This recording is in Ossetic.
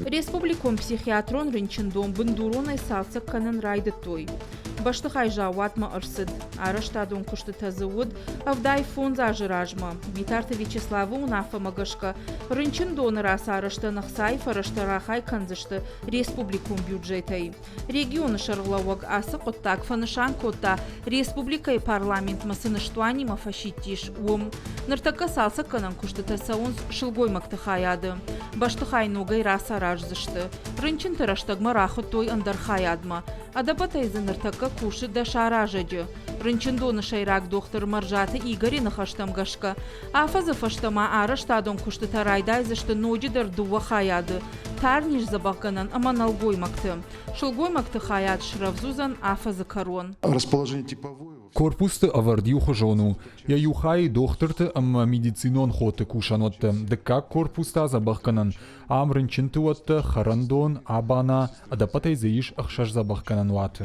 Республикон психиатрон рынчындон бындуронӕй цалцӕг кӕнын райдыдтой. Бӕстыхай заууатмӕ ӕрцыд. Арӕзтадон куыстытӕ дзы уыд 75 азы размӕ. Битарты Вячеславы уынаффӕмӕ гӕсгӕ рынчындоны рацарӕзтӕн ӕхцайы фӕрӕзтӕ рахай кӕндзысты республикон бюджетӕй. Регионы сӕргълӕууӕг ацы хъуыддаг фӕнысан кодта, республикӕйы парламентмӕ цы ныстуанимӕ фӕсидтис, уым. Ныртӕккӕ цалцӕггӕнӕн куыстытӕ цӕуынц сылгоймӕгты хайады. Бӕстыхай ногӕй рацараздзысты. Рынчынты рӕстӕгмӕ рахуыдтой ӕндӕр хайадмӕ. Ӕдӕппӕтӕй дзы ныртӕккӕ кусы дӕс аразӕджы. Рынчындоны сӕйраг дохтыр Мӕрзаты Игоры ныхӕстӕм гӕсгӕ, афӕдзы фӕстӕ ма арӕзтадон куыстытӕ райдайдзысты ноджыдӕр дыууӕ хайады – тарниз дзӕбӕхгӕнӕн ӕмӕ нӕлгоймӕгты. Сылгоймӕгты хайад срӕвдз уыдзӕн афӕдзы кӕрон. Расположение типовое. Корпусты ӕвӕрд иухуызон у. Йӕ иу хайы дохтырты ӕмӕ медицинон хоты кусӕнуӕттӕ, дыккаг корпус та дзӕбӕхгӕнӕн. Ам рынчынты уӕттӕ, хӕрӕндон, абана, ӕдӕппӕтӕй дзы ис ӕхсӕз дзӕбӕхгӕнӕн уаты.